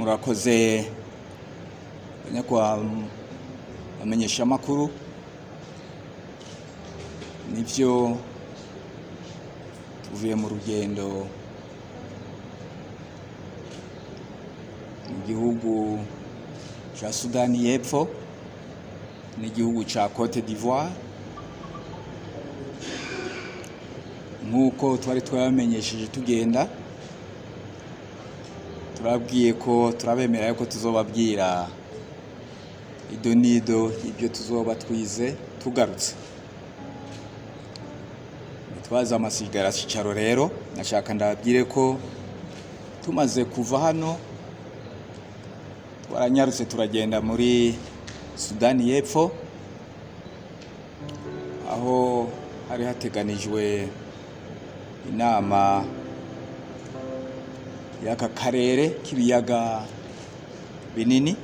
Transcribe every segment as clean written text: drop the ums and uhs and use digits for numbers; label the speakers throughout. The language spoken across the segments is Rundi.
Speaker 1: Murakoze nyakubahwa bamenyeshamakuru. Nivyo, tuvuye mu rugendo mu gihugu ca Sudani y'Epfo n'igihugu ca Cote d'Ivoire. Nk'uko twari twabamenyesheje tugenda, turabwiye ko turabemera yuko tuzobabwira ido n'ido ibyo tuzoba twize tugarutse. Ntitwaze amasigara cicaro. Rero nashaka ndababwire ko tumaze kuva hano twaranyarutse turagenda muri Sudani y'Epfo, aho hari hateganijwe inama y'aka karere k'ibiyaga binini.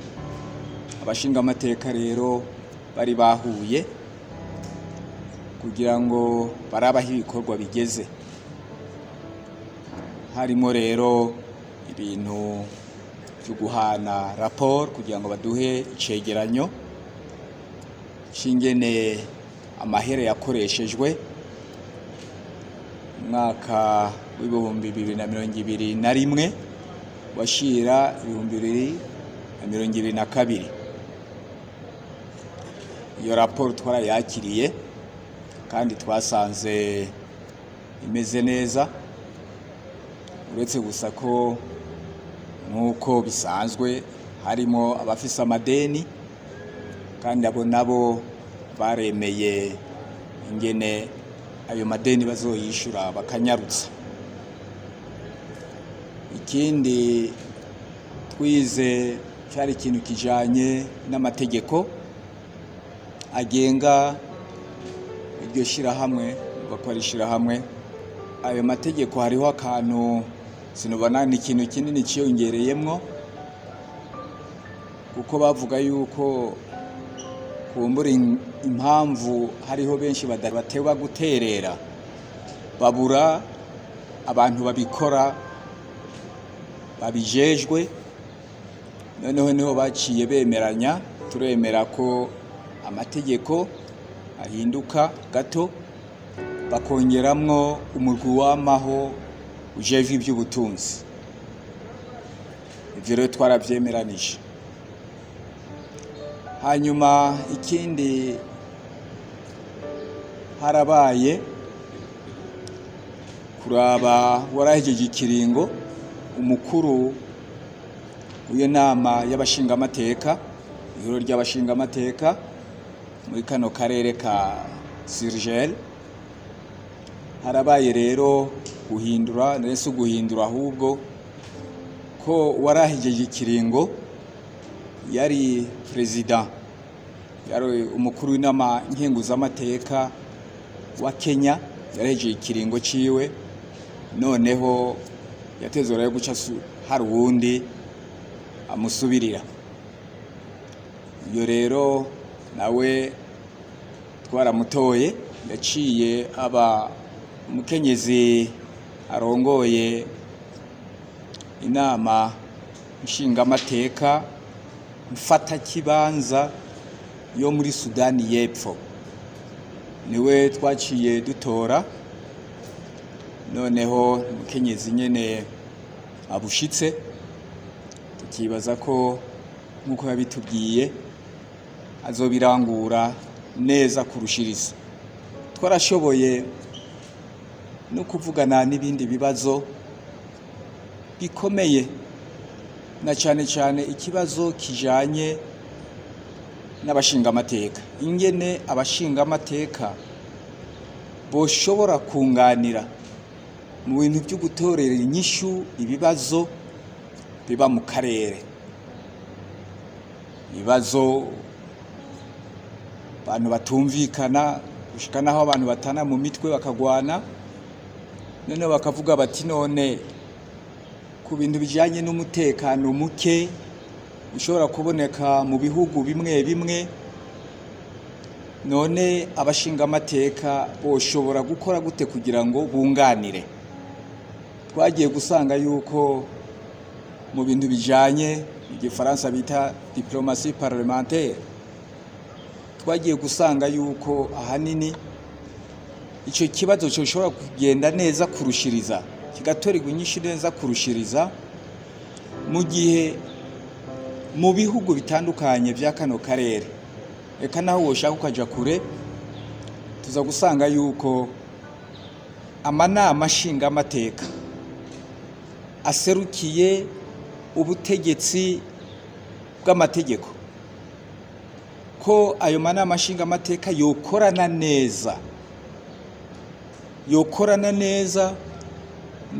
Speaker 1: Abashingamateka rero bari bahuye kugira ngo barabe aho ibikorwa bigeze. Harimo rero ibintu byo guhana raporo kugira ngo baduhe icegeranyo c'ingene amahere yakoreshejwe umwaka w'2021 washira 2022. Iyo raporo twarayakiriye kandi twasanze imeze neza, uretse gusa ko nk'uko bisanzwe harimo abafise amadeni, kandi abo nabo baremeye ingene ayo madeni bazoyishura bakanyarutsa. Ikindi twize cyari ikintu kijanye n'amategeko agenga iryo shirahamwe, bakora ishirahamwe. Ayo mategeko hariho akantu sinubona ni ikintu kinini ciyongereyemwo, kuko bavuga yuko kumbura impamvu hariho benshi batewa guterera, babura abantu babikora babijejwe. Noneho niho baciye bemeranya, turemera ko amategeko ahinduka gato, bakongeramwo umurwi wamaho ujejwe ivy'ubutunzi. Ivyo rero twaravyemeranije. Hanyuma ikindi, harabaye kuraba warahejeje ikiringo umukuru w'iyo nama y'abashingamateka, ihuriro ry'abashingamateka muri kano karere ka Sirgel. Harabaye rero guhindura, ndetse guhindura ahubwo ko warahejeje ikiringo yari perezida, yari umukuru w'inama nkenguzamateka wa Kenya, yarejeje ikiringo ciwe. Noneho yatezwe rero guca hari uwundi amusubirira. Iyo rero nawe twaramutoye, yaciye aba umukenyezi arongoye inama nshingamateka mfatakibanza yo muri Sudani y'Epfo. Niwe twaciye dutora. Noneho umukenyezi nyene abushitse, tukibaza ko nk'uko yabitubwiye azobirangura neza kurushiriza. Twarashoboye no kuvugana n'ibindi bibazo bikomeye, na cane cane ikibazo kijanye n'abashingamateka, ingene abashingamateka boshobora kunganira mu bintu byo gutorera inyishu ibibazo biba mu karere, ibibazo abantu batumvikana gushika naho abantu batana mu mitwe bakagwana. Noneho bakavuga bati: none ku bintu bijanye n'umutekano muke ushobora kuboneka mu bihugu bimwe bimwe, none abashingamateka boshobora gukora gute kugira ngo bunganire? Twagiye gusanga yuko mu bintu bijanye, mu gifaransa bita diplomatie parlementaire, twagiye gusanga yuko ahanini icyo kibazo gishobora kugenda neza kurushiriza, kigatorerwa inyishu neza kurushiriza, mu gihe mu bihugu bitandukanye bya kano karere, reka naho woshaka ukaja kure, tuza gusanga yuko amanama nshingamateka aserukiye ubutegetsi bw'amategeko, ko ayo manama nshingamateka yokorana neza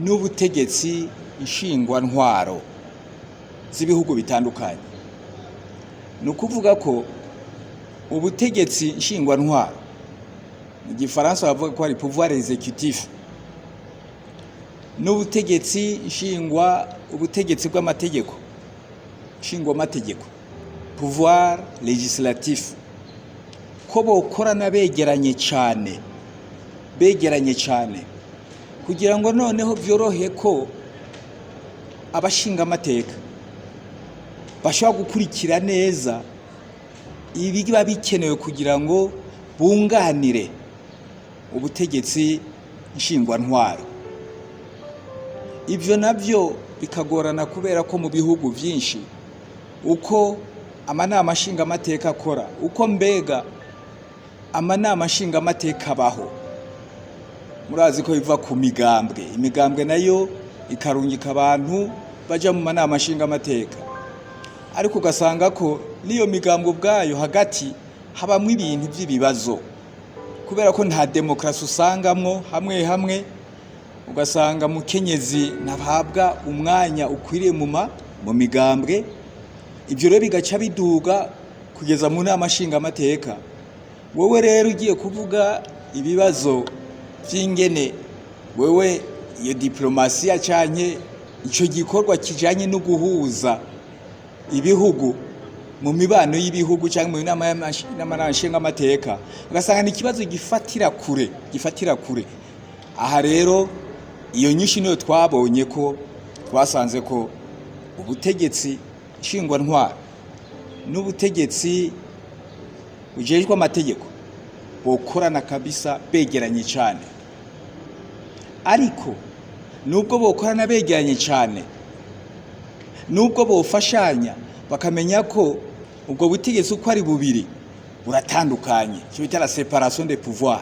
Speaker 1: n'ubutegetsi nshingwantwaro z'ibihugu bitandukanye. Ni ukuvuga ko ubutegetsi nshingwantwaro, mu gifaransa bavuga ko ari pouvoir exécutif, n'ubutegetsi nshingwa ubutegetsi bw'amategeko, nshingwamategeko, pouvoir législatif, ko bokorana begeranye cyane, begeranye cyane, kugira ngo noneho byorohe ko abashingamateka bashobora gukurikira neza ibiba bikenewe kugira ngo bunganire ubutegetsi nshingwantwaro. Ibyo nabyo bikagorana kubera ko mu bihugu byinshi, uko amanama nshingamateka akora, uko mbega amanama nshingamateka abaho, murazi ko biva ku migambwe, imigambwe nayo ikarungika abantu baja mu manama nshingamateka, ariko ugasanga ko n'iyo migambwe ubwayo hagati habamwo ibintu by'ibibazo, kubera ko nta demokarasi usangamwo. Hamwe hamwe ugasanga mukenyezi ntahabwa umwanya ukwiriye mu migambwe. Ibyo rero bigaca biduga kugeza mu nama nshingamateka. Wowe rero ugiye kuvuga ibibazo by'ingene wewe iyo diplomasiya canke ico gikorwa kijanye no guhuza ibihugu mu mibano y'ibihugu cyangwa mu nama nshingamateka, ugasanga ni ikibazo gifatira kure, gifatira kure. Aha rero iyo nyinshi niyo twabonye ko twasanze ko ubutegetsi nshingwantwaro n'ubutegetsi bujejwe amategeko bokorana kabisa begeranye cyane. Ariko nubwo bokorana begeranye cyane, nubwo bofashanya, bakamenya ko ubwo butegetsi uko ari bubiri buratandukanye, icyo bita la séparation des pouvoirs,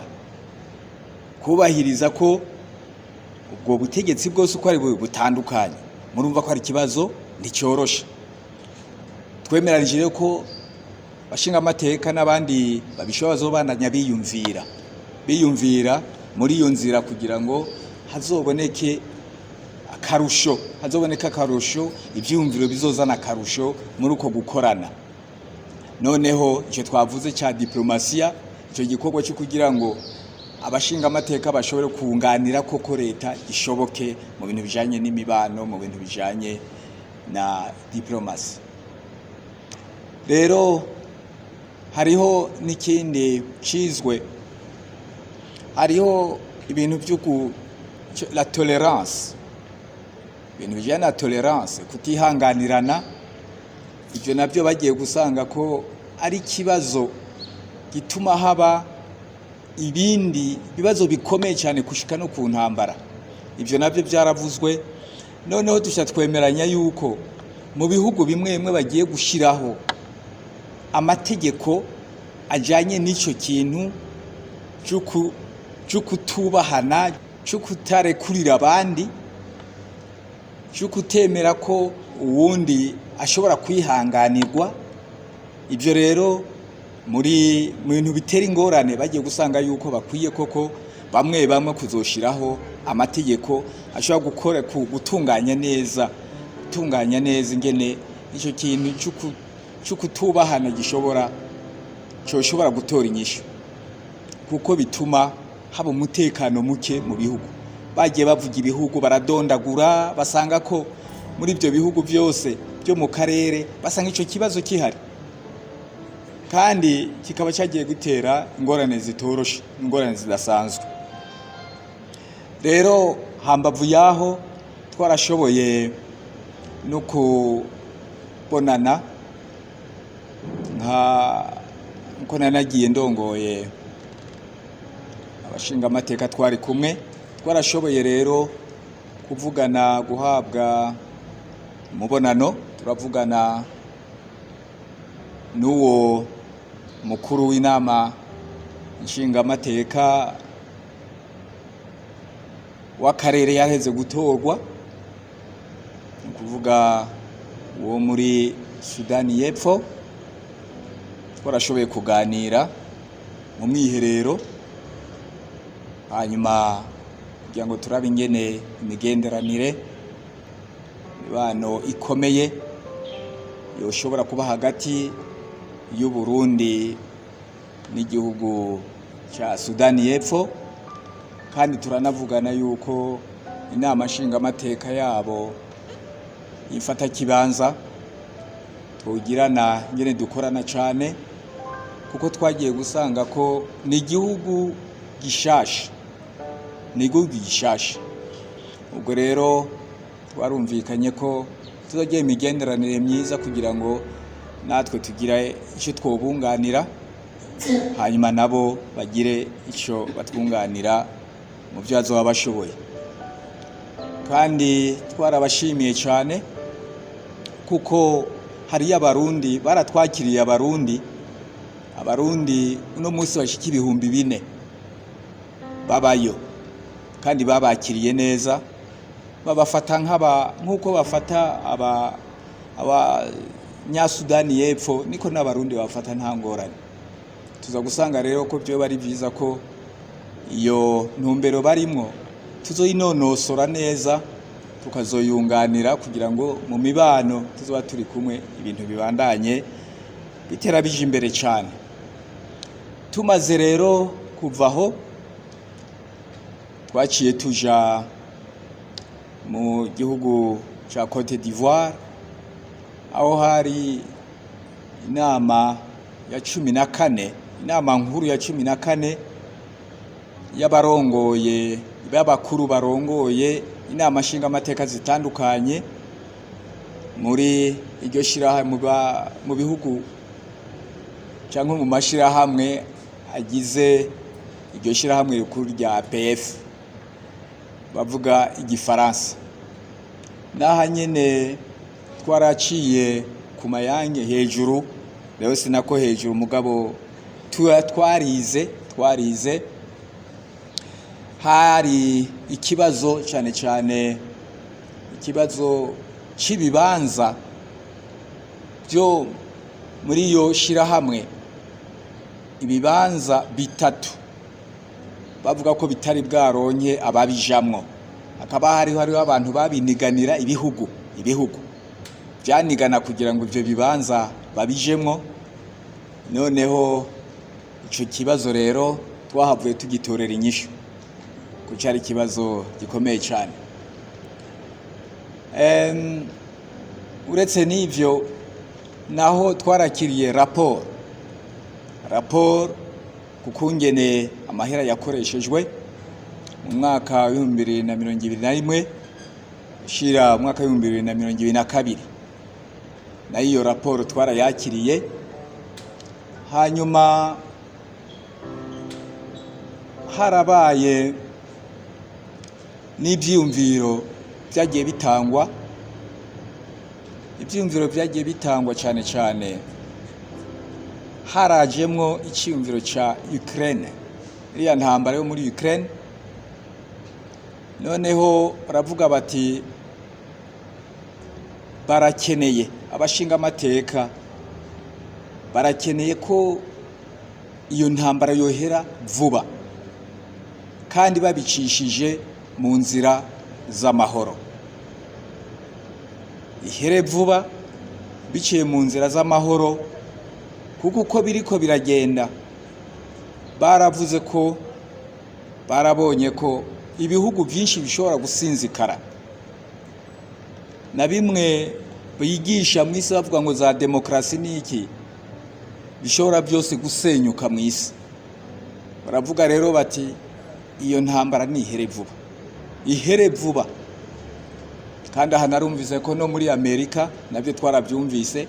Speaker 1: kubahiriza ko ubwo butegetsi bwose uko ari bubiri butandukanye, murumva ko ari ikibazo nticyoroshe. Twemeranije rero ko abashingamateka n'abandi babishobora bazobandanya biyumvira muri iyo nzira kugira ngo hazoboneke akarusho, hazoboneka akarusho, ibyiyumviro bizozana akarusho muri uko gukorana. Noneho icyo twavuze cya diplomasiya, icyo gikorwa cyo kugira ngo abashingamateka bashobore kunganira koko leta ishoboke mu bintu bijanye n'imibano, mu bintu bijanye na diplomasi. Rero hariho n'ikindi cizwe, hariho ibintu byo la tolérance, ibintu bijyanye na tolérance, kutihanganirana. Ibyo nabyo bagiye gusanga ko ari ikibazo gituma haba ibindi bibazo bikomeye cyane gushika no ku ntambara. Ibyo nabyo byaravuzwe. Noneho dushya twemeranya yuko mu bihugu bimwe bimwe bagiye gushyiraho amategeko ajyanye n'icyo kintu cyo kutubahana, cyo kutarekurira abandi, cyo kutemera ko uwundi ashobora kwihanganirwa. Ibyo rero muri mu bintu bitera ingorane, bagiye gusanga yuko bakwiye koko bamwe bamwe kuzoshiraho amategeko ashobora gukora gutunganya neza ingene icyo kintu cyo kutubahana cyoshobora gutora inyishu, kuko bituma haba umutekano muke mu bihugu. Bagiye bavuga ibihugu, baradondagura, basanga ko muri ibyo bihugu byose byo mu karere basanga icyo kibazo kihari, kandi kikaba cyagiye gutera ingorane zitoroshe, ingorane zidasanzwe. Rero hambavu yaho twarashoboye no kubonana nka nko nari nagiye ndongoye abashingamateka twari kumwe. Twarashoboye rero kuvugana, guhabwa umubonano, turavugana n'uwo mukuru w'inama nshingamateka w'akarere yaraheze gutorwa, ni ukuvuga uwo muri Sudani y'Epfo. Twarashoboye kuganira mu mwiherero, hanyuma kugira ngo turabe ingene imigenderanire, imibano ikomeye yoshobora kuba hagati y'u Burundi n'igihugu ca Sudani y'Epfo. Kandi turanavugana yuko inama nshingamateka yabo ifata kibanza twogirana ingene dukorana cane, kuko twagiye gusanga ko ni igihugu gishasha, ni igihugu gishasha. Ubwo rero twarumvikanye ko tuzogira imigenderanire myiza kugira ngo natwe tugire icyo twobunganira, hanyuma nabo bagire icyo batwunganira mu byo bazoba bashoboye. Kandi twarabashimiye cyane kuko hariyo Abarundi baratwakiriye. Abarundi uno munsi bashika 4000 babayo, kandi babakiriye neza, babafata nk'aba nk'uko bafata aba abanyasudani y'Epfo, niko n'Abarundi babafata, nta ngorane. Tuza gusanga rero ko byoba ari byiza ko iyo ntumbero barimwo tuzoyinonosora neza, tukazoyunganira kugira ngo mu mibano tuzoba turi kumwe ibintu bibandanye bitera bije imbere cyane. Tumaze rero kuvaho, twaciye tuja mu gihugu ca Cote d'Ivoire, aho hari inama ya 14, inama nkuru ya 14 y'abarongoye, b'abakuru barongoye inama nshingamateka zitandukanye muri iryo shirahamwe mu bihugu cyangwa mu mashirahamwe agize iryo shirahamwe rikuru rya APF bavuga igifaransa. Naha nyene twaraciye ku mayange hejuru rero, sinako hejuru mugabo twarize. Hari ikibazo, cyane cyane ikibazo cy'ibibanza byo muri iyo shirahamwe, ibibanza bitatu bavuga ko bitari bwaronke ababijamwo, hakaba hariho abantu babiniganira, ibihugu byanigana kugira ngo ivyo bibanza babijemwo. Noneho ico kibazo rero twahavuye tugitorera inyishu, ko cari ikibazo gikomeye cyane. Uretse n'ivyo naho, twarakiriye raporo kukungene amahera yakoreshejwe mu mwaka wa 2021 ushira umwaka wa 2022. Nayo iyo raporo twarayakiriye. Hanyuma harabaye n'ivyiyumviro byagiye bitangwa, ivyiyumviro byagiye bitangwa, cyane cyane harajemwo iciyumviro ca Ukraine, iriya ntambara yo muri Ukraine. Noneho baravuga bati barakeneye, abashinga amateka barakeneye ko iyo ntambara yohera vuba kandi babicishije mu nzira z'amahoro, ihere vuba biciye mu nzira z'amahoro, kuko uko biriko biragenda baravuze ko barabonye ko ibihugu byinshi bishobora gusinzikara, na bimwe bigisha mu isi bavuga ngo za demokarasi ni iki, bishobora byose gusenyuka mu isi. Baravuga rero bati iyo ntambara nihere vuba, ihere vuba. Kandi aha narumvise ko no muri Amerika nabyo twarabyumvise,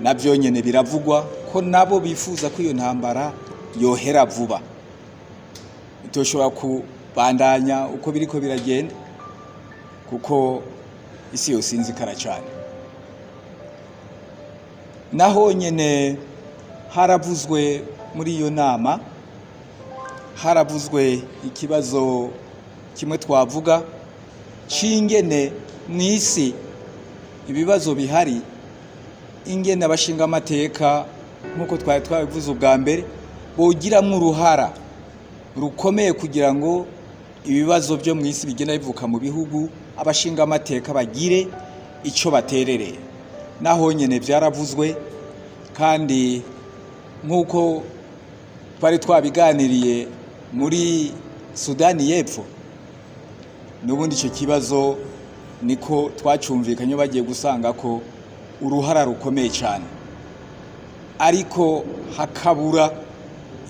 Speaker 1: nabyo nyene biravugwa ko nabo bifuza ko iyo ntambara yohera vuba, itoshobora kubandanya uko biriko biragenda, kuko isi yose inzikara cyane. Naho nyene haravuzwe muri iyo nama, haravuzwe ikibazo kimwe twavuga c'ingene mu isi ibibazo bihari, ingene abashinga amateka, nk'uko twari twabivuze ubwa mbere, bogiramwo uruhara rukomeye kugira ngo ibibazo byo mu isi bigenda bivuka mu bihugu, abashinga amateka bagire ico baterereye. Naho nyene byaravuzwe, kandi nk'uko twari twabiganiriye muri Sudani y'Epfo, n'ubundi icyo kibazo niko twacumvikanye, bagiye gusanga ko uruhara rukomeye cyane, ariko hakabura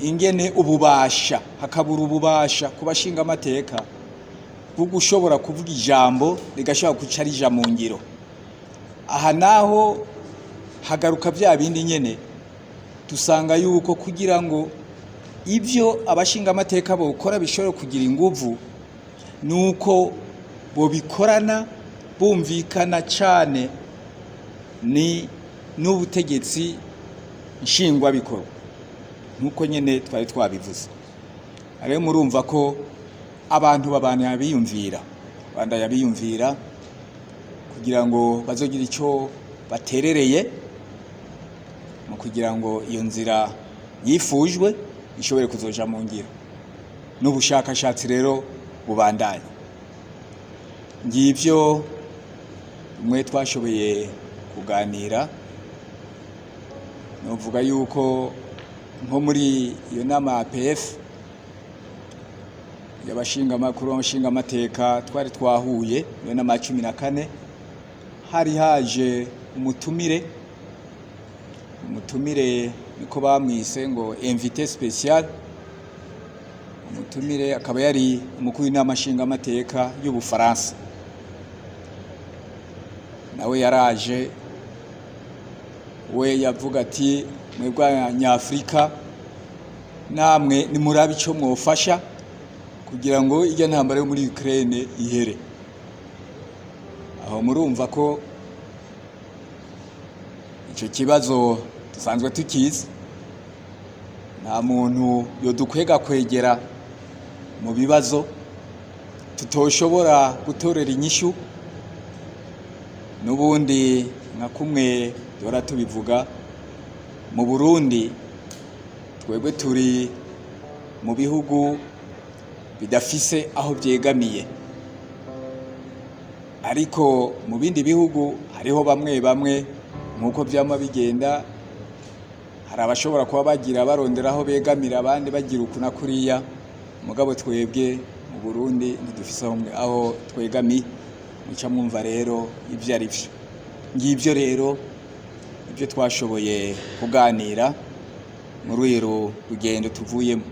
Speaker 1: ingene ububasha, hakabura ububasha ku bashinga amateka bwo gushobora kuvuga ijambo rigashobora guca rija mu ngiro. Aha naho hagaruka bya bindi nyene, dusanga yuko kugira ngo ibyo abashinga amateka bokora bishobora kugira inguvu, nuko bobikorana bumvikana cyane ni n'ubutegetsi nshingwabikorwa, nk'uko nyine twari twabivuze. Rero murumva ko abantu babandanya biyumvira, bandanya biyumvira kugira ngo bazogire icyo baterereye mu kugira ngo iyo nzira yifujwe ishobore kuzoja mu ngiro. N'ubushakashatsi rero bubandanye. Ngibyo mwe twashoboye kuganira. Novuga yuko nko muri iyo nama ya APF y'abashingamakuru, abashingamateka, twari twahuye iyo nama ya 14, hari haje umutumire, umutumire niko bamwise ngo invité spécial. Umutumire akaba yari umukuru w'inama nshingamateka y'Ubufaransa, nawe yaraje. We yavuga ati: "Mwebwe Abanyafurika namwe nimurabe icyo mwofasha kugira ngo ijya ntambara yo muri Ukraine ihere." Aho murumva ko icyo kibazo dusanzwe tukizi, nta muntu yodukwega kwegera mu bibazo tutoshobora gutorera inyishu. N'ubundi nka kumwe duhora tubivuga, mu Burundi twebwe turi mu bihugu bidafise aho byegamiye, ariko mu bindi bihugu hariho bamwe bamwe, nk'uko byama bigenda, hari abashobora kuba bagira barondera aho begamira, abandi bagira uku na kuriya. Mugabo twebwe mu Burundi ntidufise aho twegamiye. Muca mwumva rero ibyo ari byo. Ngibyo rero ibyo twashoboye kuganira muri uru rugendo tuvuyemo.